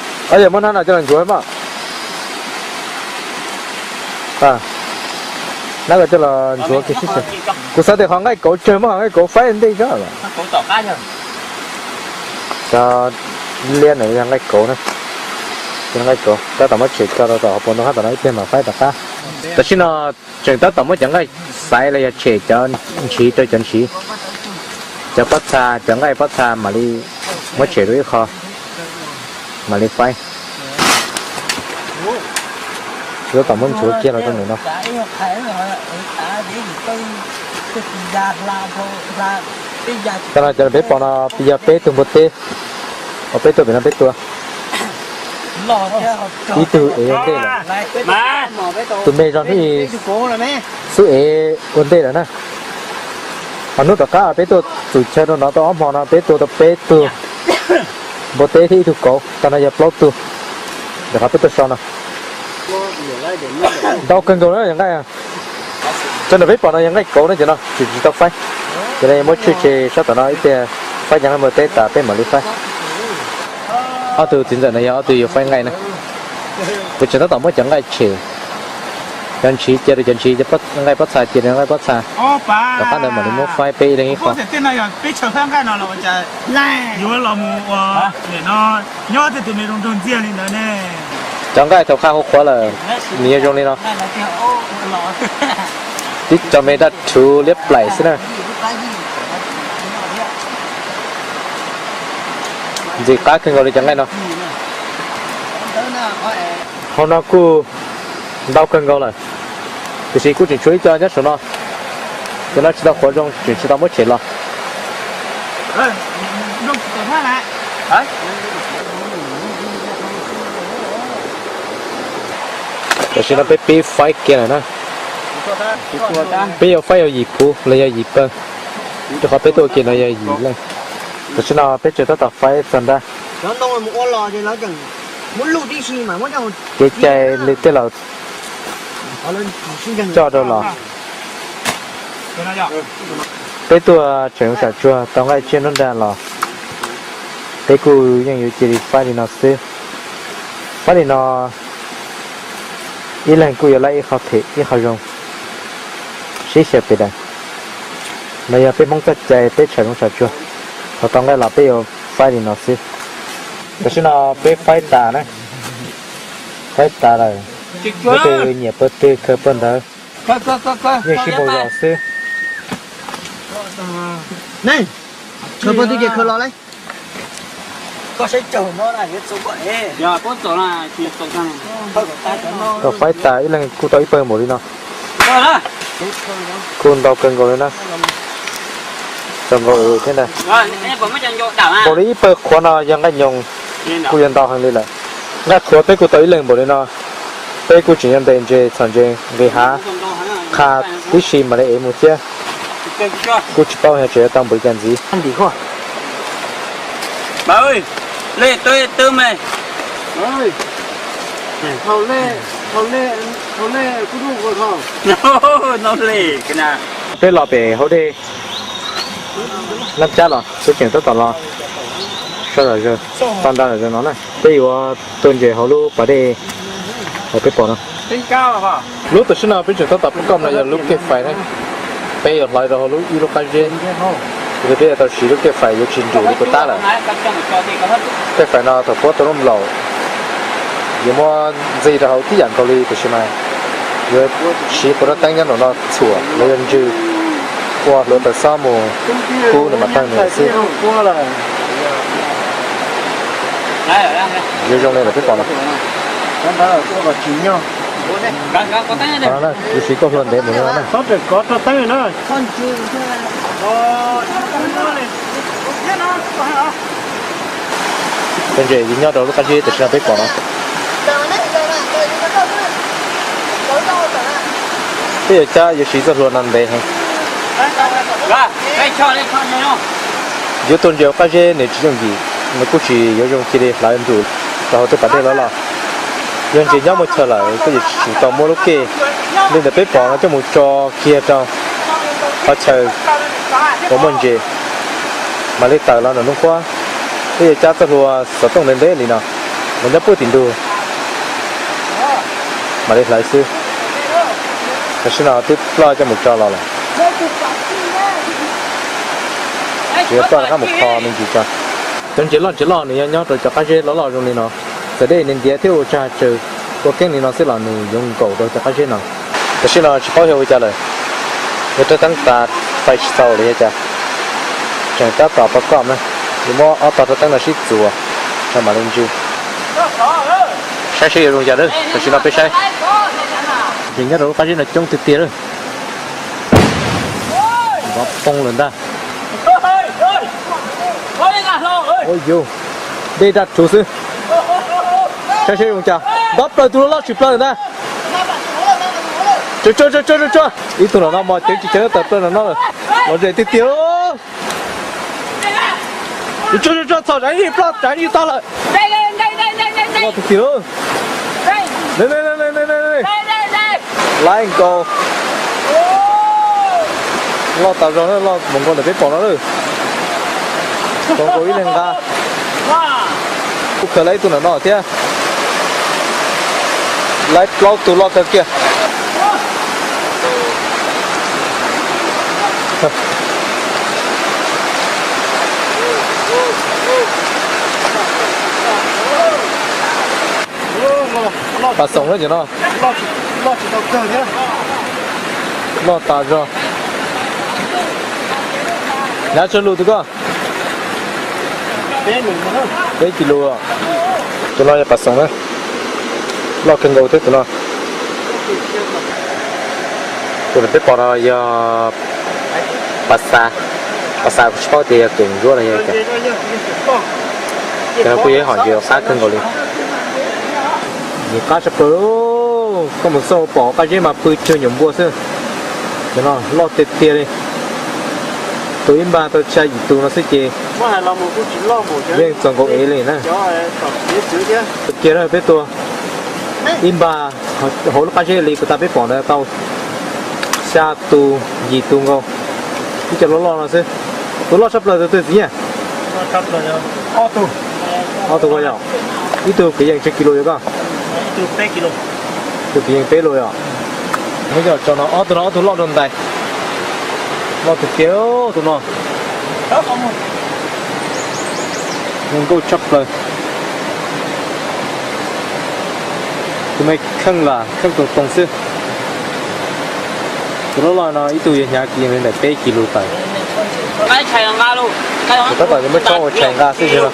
Yog muab hnab no coj los ntxuav mas. Hnab ko coj los ntxuav kiag sib xyaw. Kuv xav tias qhov nqaij kauv tsawg, muab qhov nqaij kauv faib ntej zog. Cov liab no yog nqaij kauv na. Nqaij kauv tab tom muab tshem tso rau tom hauv paus ntoo hab tom no ib pliag mam faib tom qab. Tam sim no tseem tab tom muab cov nqaij xaiv los yog tshem cov ntshiv rau cov ntshiv. Cov pob txha, cov nqaij pob txha mam li muab tshem rau ib qho, mam li faib. Tab tom muab ntxuav kiag los rau ntawm no. Tam no cov peb pom no yog peb tug npua teb, uas peb tuaj pem no peb tua. Ib tug ev ua ntej lawm, tus me zog hnub i xub ev ua ntej lawm na. Ho hnub tom qab peb tuaj txum chaw rau no tau ob hmo no peb tua tau peb tug npua teb thiab ib tug kauv, tag no yog plaub tug. Rau qhov peb tuaj so no ntau kawg nkaus na yog nqaij. Cov no peb pom no yog nqaij kauv na, cov no tseem tsis tau faib. Cov no yuav muab tshem tshem sab tom no ib pliag faib cov nqaij npua teb tas peb mam li faib. Ob tug txiv ntxawm no yog ob tug yuav faib nqaij na. Kuv tseem tab tom muab cov nqaij tshem, cov ntshiv cia rau cov ntshiv, cov nqaij pob txha cia rau nqaij pob txha. Tom qab ntawd mam li muab faib peb ib leeg ib qho. Cov nqaij thaum qha hauv qhuav lawm nws yuav zoo li no. Tib co me daj rhuv liab plaim xwb na. Ntxim qab kawg nkaus li cov nqaij no. Hauv no kuj ntau kawg nkaus lawm, tiam sis kuj tseem tshuav ib co nyob saum no, cov no tsis tau qhuav zoo, tseem tsis tau muab tshem los. Tam sim no peb pib faib kiag lawm na. Peb yuav faib yog yim phuv los yog yim pawg, rau qhov peb tuaj ua ke no yog yim leej. Tam sim no peb tseem tab tom faib txog nrab. Kev cai li tej laus coj rau los. Peb tuaj tseem zoo tsam tsuag tau nqaij tsiab nruab nrag los, peb kuj yeej yuav cia li faib li no xwb. Faib li no ib leeg kuj yuav laib ib qho phem ib qho zoo, sib xyaw pes daws. No yog peb Hmoob txoj cai, peb tseem zoo tsam tsuag, thaum tau nqaij los peb yuav faib li no xwb. Tam sim no peb faib tas na, faib tas lawm, leej twg nyiam pawg twg khaws pawg ntawd, yeej sib npaug zos xwb. Tau faib tas ib leeg kuj tau ib pawg npaum li no, kuj ntau kawg nkaus li na. Tau nkaus thiab ntag. Npaum li ib pawg qhuav no yog nqaij nyoos, kuj yuav ntau heev li lawm. Nqaij qhuav peb kuj tau ib leeg npaum li no, peb kuj tseem yuav ntes ntses txhom ntses nqis hav qha tib si mam li ev mus thiab. Kuj tsis paub yog tseem yuav tau npaum li cas ntxiv. Peb los pem hauv dej Nab Cab los peb tseem tab tom los sab zom zaws, tau nra zom zaws no na. Peb yuav tua ntses hauv lub pas dej uas peb pom no. Lub tam sim no peb tseem tab tom pab koj no yog lub kej fais na. Peb yuav hlawv rau hauv lub ib lub qab zeb, yog li peb yuav tau siv lub kej fais yuav tsis nrus li puas tab lawm. Kej fais no thaum puab tau lub nplaum yuav muab ntxig rau hauv tib yam nkaus li, tiam sis mas yuav siv quas rab teeb nyob nraum no txhuam los yog ntsw, ua hluav taws xob mus kub nws mam tawg nws xwb. Yuav zoo li lawm peb pom no. Yuav siv koj hlua ntev mus no na. Tus ntses nyob rau lub qab zib tam sim no peb pom no. Peb yuav cab yuav siv txoj hlua no ntev heev. Yuav tua ntses hauv qab zeb nws tsis yooj yim, nws kuj tsis yuav zoo cia li hlawv nrus rau hauv tej pas dej loj loj. Yog ntses nyob muaj chaw lawm koj yuav tsum tau muab lub kej li ntawm peb pom no coj mus tso kiag rau qhov chaw uas muaj ntses, mam li tawm los nram nroog qhuab. Peb yuav cab txoj hlua xov tooj ntev ntev li no los nyob puag tim ntug mam li hlawv xwb. Tam sim no twb ploj coj mus tso los lawm. Tseem yuav ploj rov qab mus kho me ntsis tso. Cov ntses loj ntses loj nws yog nyob rau cov qab zeb loj loj zoo li no, txawm dej ntiav ntiav thiab ua tsag tsaws ua keeb li no xwb los nws yuav nkaum rau cov qab zeb no. Tam sim no tsis paub yog ua cas lawm, yog rab teeb tas fais tsis tau los yog cas. Tseem tab tom pov kom na, yuav muab ob tog rab teeb no sib txuas, mam li ntsw. Saib seb yuav zoo cas lawm, tam sim no peb saib. Ces nyob rau lub qab zeb no coob tiag tiag lawm. Vov poob lawm ntag. Ua yus, dej daj rhuv xwb. Saib seb zoo cas, npab plaws tus loj loj tshwm plaws lawm ntag. Tsuag tsuag tsuag tsuag tsuag, ib tug nram no mos ceev tsis ceev tawm plaws nram no lawm. Los ze tiag tiag lauj. Tsuag tsuag tsuag, txhom tsam ib ploj tsam ib tog lawm. Loj tiag tiag lauj. Laib nkaus. Loj tas zog na, loj mus nkaus ntawm peb pom no lawm. Tau nkaus ib leeg nqa. Kuj khaws laib ib tug nram no thiab. Laib plaub tug loj kawg kiag. Pas xoom na cov no. Loj tas zog. Nyav tsawg lus tus koj? Peb kis lus. Tus no yog pas xoom na. Loj kawg nkaus thiab tus no. Tus peb pom no yog pas xav, pas xav kuv tsis paub tias yog tus ntsuab los yog cas. Cov no kuj yog ib hom ntses qab kawg nkaus li. Ntses qab tshaj plaws, koj mus xauj pom qab zeb mas pw cuag nyuam npua xwb. Cov no loj tiag tiag li. Tus ib npag tau xya yim tus no xwb ces yeej txaus nkaus ev li na. Kiag na peb tua ib npag hauv lub qab zeb li puas tas peb pom ntawd tau xya tus yim tus nkaus. Ib co loj loj no xwb. Tus loj tshaj plaws tus twg txiv Nyiaj? Ob tug yog, ib tug kwv yees tsib kis lus yog koj, tus kwv yees peb lus yog. Muab coj tso no, ob tug no ob tug loj dua ntais. Loj tiag tiag tus no. Zoo nkauj tshaj plaws. Tus me kheej lam kheej toog toog xwb. Tus loj loj no ib tug yog hnyav kiag li ntawm peb kis lus tawm. Tab tom muab chob ua tshais nqa xwb no.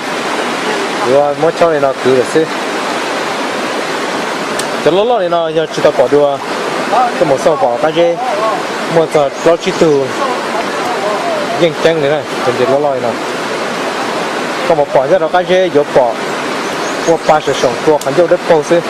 Yuav muab chob li no kwv lawm xwb. Cov loj loj li no yog tsis tau pom dua, koj mus xauj pom qab zeb muaj txog plaub tsib tug yeej ceeb li na, cov ntses loj loj li no. Koj mus pom nyob rau qab zeb yuav pom ua pa saum saum tua qhov ncauj dawb paug xwb.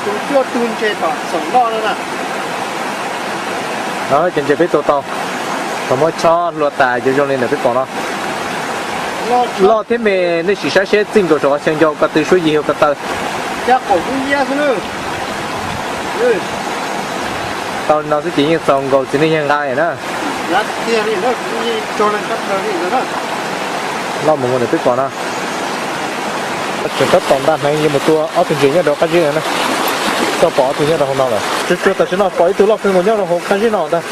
Tus cuaj tug ntses tom xoom loj no na. Cov ntses peb tua tau, thaum muab chob hlua tas yuav zoo li ntawm peb pom no. Loj thiab me, nej sim saib seb txij nkaus saum qhov chaw ncau ko tw suab yig hauv ko taw. Tau li no xwb ces yeej txaus nkaus txiv neej yawg nqa na. Loj mus nkaus ntawm peb pom no. Tseem tab tom nta hneev yuav mus tua ob tug ntses nyob rau qab zib no na. Tau pom ob tug nyob rau hauv no lawm. Tsuas tsuas tam sim no pom ib tug loj kawg nkaus nyob rau hauv qab zib no ntag.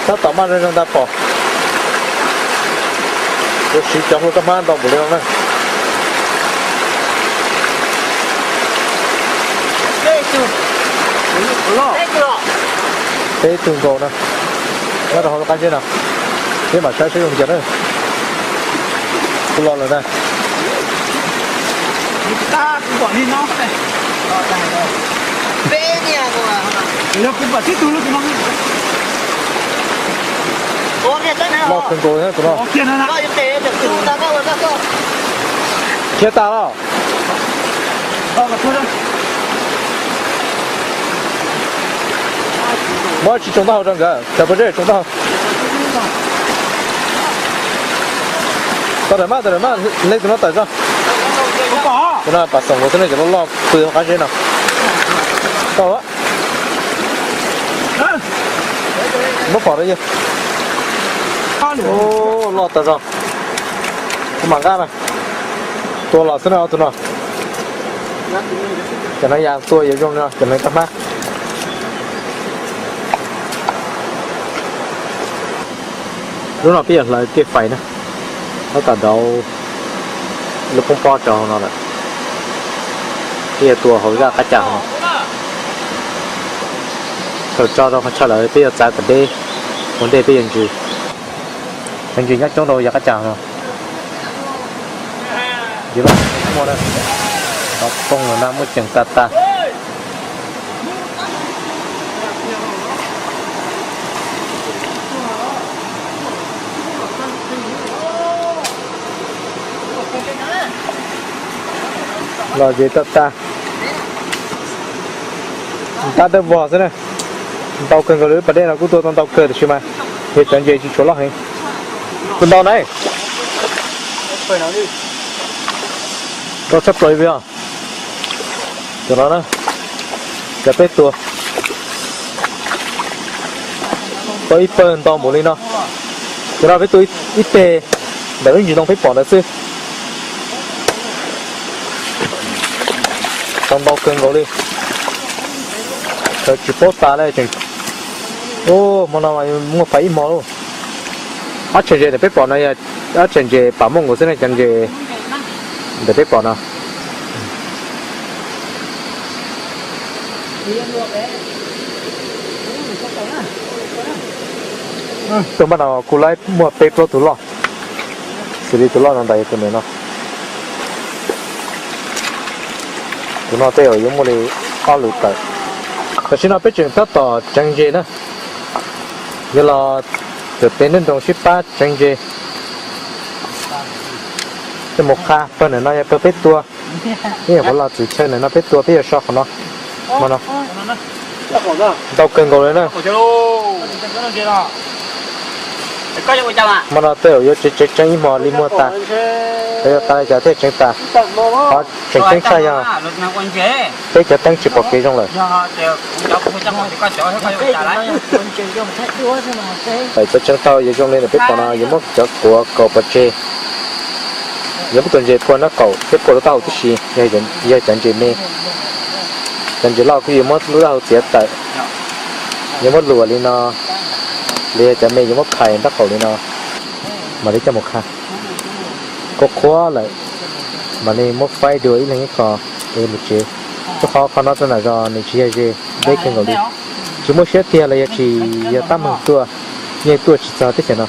Tab tom maj zeeg zeeg ntag pom. Yuav siv cov hlua roj hmab ntau npaum li no na. Peb tug nkaus na, nyob rau hauv lub qab zib no. Peb mam saib seb zoo li cas na. Kuj los lawm na. Loj kawg nkaus tus no. Khiav tas los. Muab tsis tsoom taub hau rau nkawd, tsam puas zeb tsoom taub hau. Tau dawm maj, tau dawm maj, hle tus no tawm tso. Tus no pas xoom nkaus xwb ne, cov loj loj pw hauv qab zeb no. Tau. Muab pom rau yawg. Loj tas zog. Kuv mam nqa na. Tua los xwb na tus no. Cov no yog tua yuav zoo li no, cov no tau hmab. Lub no peb yuav hlawv tiaj fais na, tab tom dauv lub poob pob rau hauv no lawm. Peb yuav tua hauv zaj qab cas no. Thaum tso rau qhov chaw lawm peb yuav txav kom deb, ua ntej peb yuav ntsws. Cov ntsws nyob coob rau yav qab cas no. Ntsws loj muaj na, cov poob no na muaj ceem tas tas. Los ze tag tag. Tab dawb vog xwb na. Ntau kawg nkaus li, pas dej no kuj tua tau ntau kawg tiam sis mas yog cov ntses tsis tshua loj heev. Kuj ntau na. Rau tshaj plaws li os. Cov no na, cov peb tua tau ib pawg ntau npaum li no. Cov no peb tua ib teg ntawm lub ntsis ntoo peb pom ntawd xwb. Tau ntau kawg nkaus li. Tsis paub tas li tseem. Hmo no muaj phais ib hmo lauj. Ob tshais ntses ntawm peb pom no yog ob tshais ntses pam muaj nkaus xwb ne, cov ntses ntawm peb pom no. Tus npaj no kuj laib muaj peb plaub tus loj, xws li tus loj no ntawm yog tus nws no. Tus no tej zaum yuav muaj li ob lwm tawm. Tam sim no peb tseem tab tom tseev ntses na, yuav los tawm pem nroog sib pab tseev ntses. Coj mus qha, pawg ntawm no yog pawg peb tua. Ib yam qhuav los txwm chaw ntawm no peb tua peb yuav so qhov no. Hmo no ntau kawg nkaus li na. Hmo no tej zaum yuav tseev tseev ib hmo li muag tas, yuav tas li cas thiaj tseev tas. Qhov tseem ceeb tshaj yog peb cov teeb tsis pom kev zoo lawm. Thaum cov tseev tau yuav zoo li ntawm peb pom no yuav muab cov quav kaum pov tseg. Yuav muab tus ntses phua nraub qaum thiab phua lub taub hau tib si, yog cov ntses me. Cov ntses loj kuj yuav muab lub taub hau txiav tawm. Yuav muab luam li no, los yog cov me yuav muab phais nraub qaum li no, mam li coj mus qha. Qhuav qhuav lawm, mam li muab faib dua ib leeg ib qho es mus tsev. Rau qhov qhov no rau nram zos nws tsis yog ze, deb kawg nkaus li. Tsis muaj siab tiag los yog tsis yog tab meeg tuaj, yeej tuaj tsis txog teb chaws no.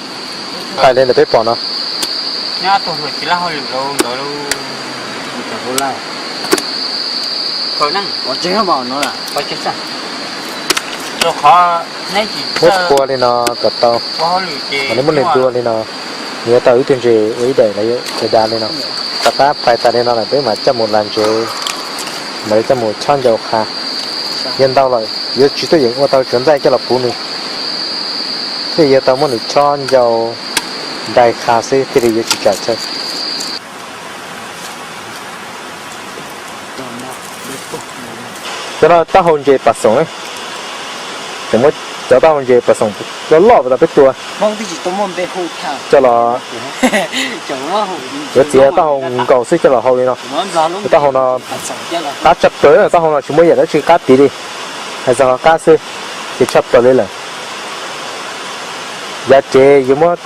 Phais li ntawm peb pom no. Muab phua li no kom tau, mam li muab nws dua li no, nws yuav tau ib tug ntses ua ib daim los yog dav dav li no. Tom qab phais tas li no lawm peb mam coj mus las ntsev, mam li coj mus chob ncau qha. Yog ntau lawm yuav tsis tuaj yeem ua tau tsuav ntxaij coj los puv nws, thiaj yuav tau muab nws chob ncau ntais qha xwb thiaj li yuav tsis tsam chaw. Cov no taub hau ntses pas xoom, tseem muab cov taub hau ntses pas xoom loj loj tas peb tua coj los, yuav txiav taub hau nkaus xwb coj los hau li no. Taub hau no qab tshaj plaws, taub hau no tsis muaj yam dab tsi qab tid li, hais txog qab xwb ces tshaj plaws li lawm. Yav tsev yuav muab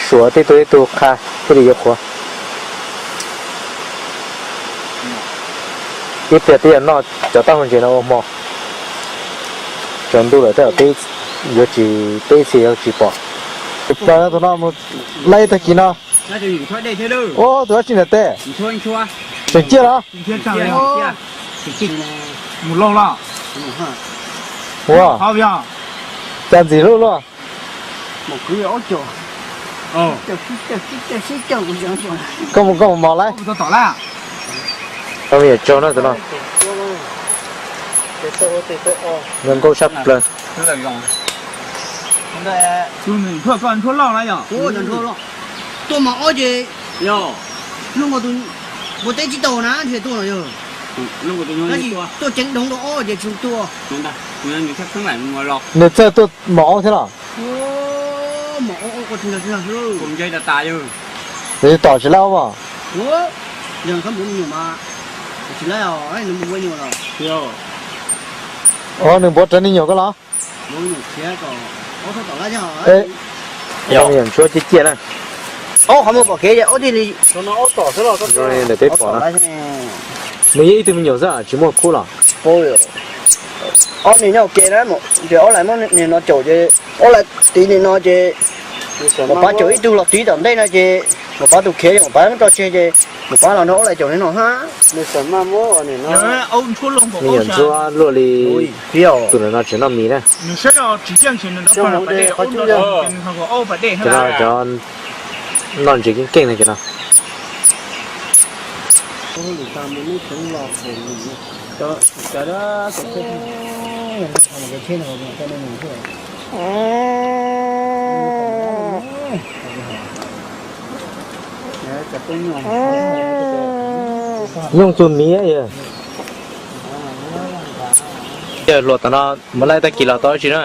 suav tej tug tej tug qha thiaj li yuav qhuav. Ib pliag peb yuav noj cov taub hau ntses no ua hmo. Tsaus ntuj lawm tej zaum peb yuav tsis, peb txhia yuav tsis pom. Tus plaws no tus no mus laij tag kis no. Ua tus dab tsi ntawm tej? Tseem ciaj los? Ua, cas ntxim hlub luaj. Koj mus, koj mus mos lawm. Koj me nyuam tsaug na tus no. Zoo nkauj saj plaws. Tuaj mos ob ces, ua teb tsis tau na, tuaj no yog, tuaj ceev doov rau ob ces tsis tuaj. Nws txawj tuaj mos ob thiab los? Mos ob, tom tsis lab os. Tsis lab os, nws npuav rawv me nyuam koj los? Ntsuab ciaj ciaj na. Ob qhov muag pom kev ob tij li. Ntawm peb pom no, nws yog ib tug me nyuam xwb tsis muaj khub los? Ob niag nyob ua ke na, ces ob lais muab niag no caum ces ob lais tiv niag no ces Maiv Pov caum ib tug los tiv tom ntej no ces Maiv Pov tus khiav ces Maiv Pov muab tso tseg ces Maiv Pov los nrog ob lais caum li no hab. Nws yog ntsuab luaj li tus ntawm no tseem noj mis na. Cov no cov noj ntses keej keej na cov no. Nyooj txug miv yog. Yog hluas tom no mus laij tag kis los tau dab tsi na?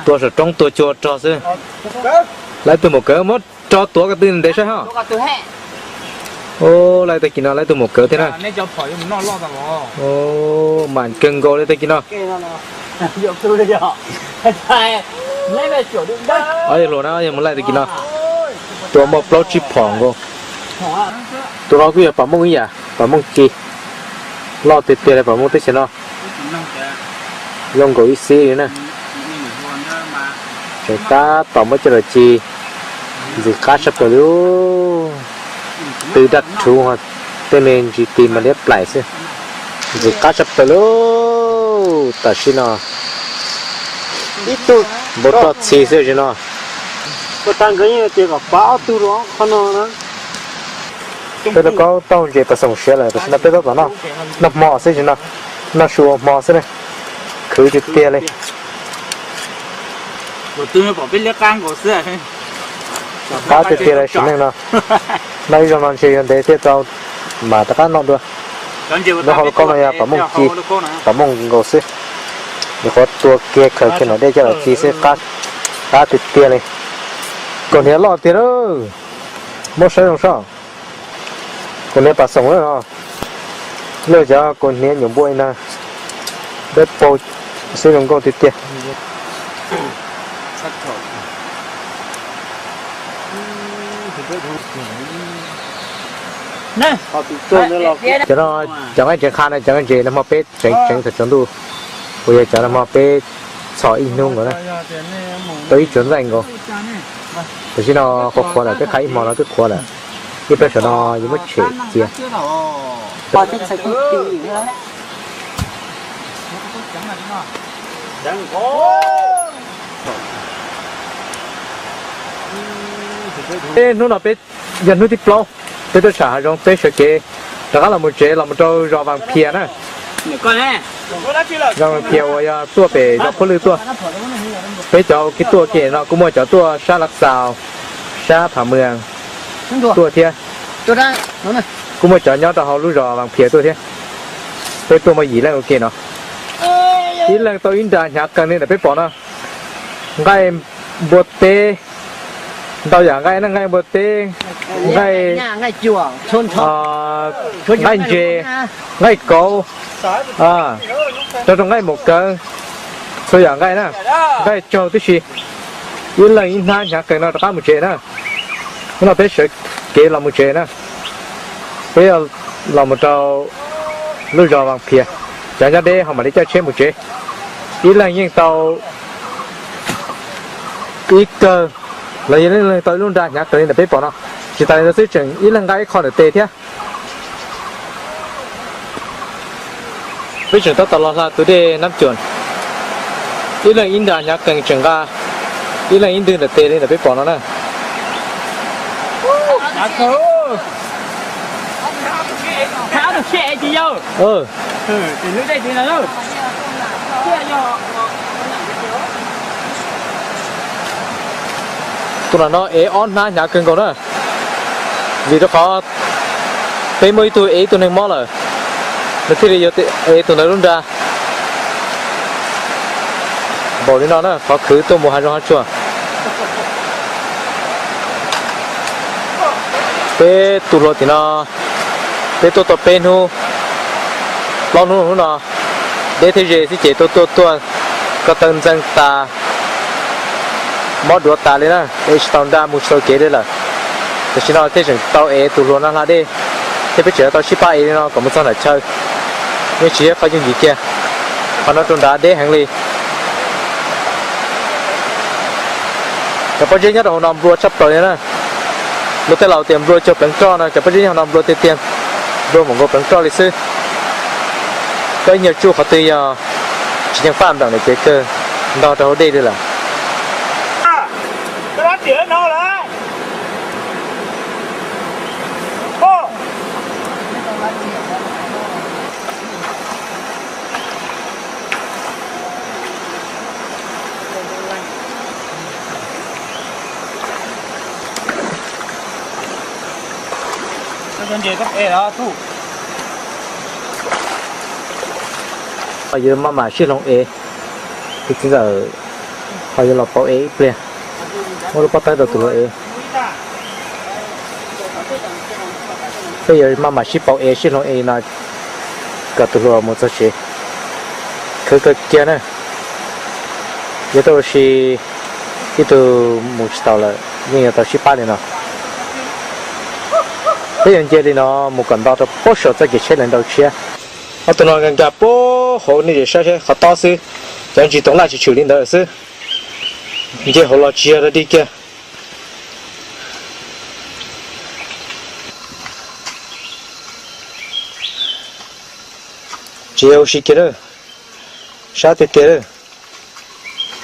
Tua saum roob tua cua rog xwb. Laij tug maum kawv muab rov tuav ko tw ntev saib hab. Laij tag kis no laij tus maum kawv thiab na. Mas kawg nkaus li tag kis no. Ob yawg hluas na, ob yawg mus laij tag kis no. Tua muaj plaub tsib phom nkaus. Tus no kuj yog pam mooj ib yam, pam mooj ci. Loj tiag tiag li pam mooj teb chaws no. Zoo nkaus ib xib li na. Tseem tab tom muab coj los ci. Ntxim qab tshaj plaws li. Tw daj rhuv, tej me ntsis tis mas liab plaim xwb. Ntxim qab tshaj plaws li. Tam sim no ib tug npau roj txhi xwb tam sim no. Peb lub kaub taug ntses pas xoom siav lawm, tam sim no peb tab tom noj hmo xwb tam sim no, noj su ua hmo xwb na. Khwv tiag tiag li. Qab tiag tiag li sim neej no. Noj ib zaug no ntshe yuav ntev thiaj tau mam rov qab noj dua. Lub hauv lub kaub no yog pam mooj ci, pam mooj nkaus xwb. Nyuam qhuav tua kiag khaws kiag nom dej coj los ci xwb, qab tiag tiag li. Kaus hniav loj tiag lauj, muab saib zoo soj. Kaus hniav pas xoom na, luaj cov kaus hniav nyuam npua li na. Dawb paug xwb zoo nkauj tiag tiag. Cov no cov nqaij ntses qha na, cov nqaij ntses nag hmo peb tseev tseev thaum tsaus ntuj, uas yog cov nag hmo peb txhos ib hnub nkaus na, tau ib tsuas ntxaij nkaus. Tam sim no qhuav qhuav lawm, peb qha ib hmo no twb qhuav lawm. Ib pliag saum no yuav muab tshem cia. Hnub no peb yog hnub thib plaub, peb tuaj tsham hav zoov, peb sawv kev rov qab los mus tsev los mus rau zos Vas Phias na. Zos Vas Phias uas yog tuaj pem zos Phuab Lwj tuaj. Peb cov uas tuaj kiag no kuj muaj cov tuaj sab Lav Xaus, sab Pham Mwas tuaj thiab. Kuj muaj cov nyob rau hauv lub zos Vas Phias tuaj thiab. Peb tuaj muaj yim leej ua ke no. Ib leeg tau ib nra hnyav qees li ntawm peb pom no. Nqaij npua teb, ntau yam nqaij na, nqaij npua teb, nqaij, nqaij ntses, nqaij kauv, rau rau nqaij maum kawv, txhua yam nqaij na, nqaij tsaug tib si. Ib leeg ib hnab hnyav qees no rov qab mus tsev na. Hnub no peb sawv kev los mus tsev na. Peb los mus rau lub zos Vas Phias, cov nyob deb ho mam li caij tsheb mus tsev. Ib leeg yeej tau ib kawg los yog ib leeg tau ib lub nra hnyav qees li ntawm peb pom no. Tsis tas li ntawd xwb tseem ib leeg nqa ib qho ntawm tes thiab. Peb tseem tab tom los hla tus dej Nab Cuam, ib leeg ib nra hnyav qees tseem nqa ib leeg ib ntwg ntawm tes li ntawm peb pom no na. Tus no no ev ob hnab hnyav kawg nkaus na, vim rau qhov peb muaj ib tug ev ib tug neeg mob lawm, nws thiaj li yuav ev tus ntawd lub nra. Npaum li no na qhov khwv tuaj mus hav zoov hav tsuag. Peb tus hluas tim no, peb tuaj tau peb hnub plaub hnub, hnub no deb thiab ze xwb ces tuaj tuaj tuaj ko taw ntxeev tas, mob duav tas li na, ev tsis tau nra mus tsis tau kev li lawm. Tam sim no thiaj tseem tau ev tus hluas no hla dej, thiab peb tseem tau sib pab ev li no kom mus txog nram chaw, yeej tsis yog qhov yooj yim kiag. Qhov no rau nrad deb heev li. Cov pob zeb nyob rau hauv no nplua tshaj plaws li na. Luag tej laus tias nplua cuag pleev roj no, cov pob zeb nyob hauv no nplua tiag tiag, nplua mus nkaus pleev roj li xwb. Koj ib nyuag tsuj qhov twg yog tsis ceev faj npleem lawm ces kawg ntog rau hauv dej li lawm. Ho yuav maj mam sib hloov ev, tus txiv ntxawm ho yuav los pauv ev ib pliag, muab lub pob tawb rau tus hluas ev. Peb yuav maj mam sib pauv es sib hloov es no kom tus hluas mus txog tsev. Khwv kawg kiag na. Yuav tau ua si ib tug mus tsis tau lawm yeej yuav tau sib pab li no. Peb yuav nce li no mus kom nto rau puag saum txoj kev tsheb lawv nrau tshiab. Ob tug no nkag nkag puag hauv nej saib seb qhov tob xwb, cov ntsis toov laj tsis tshwm li ntawd xwb. Nce hauv los tsis yog dog dig kiag. Tsis yog ua si kiag lawm, sab tiag tiag.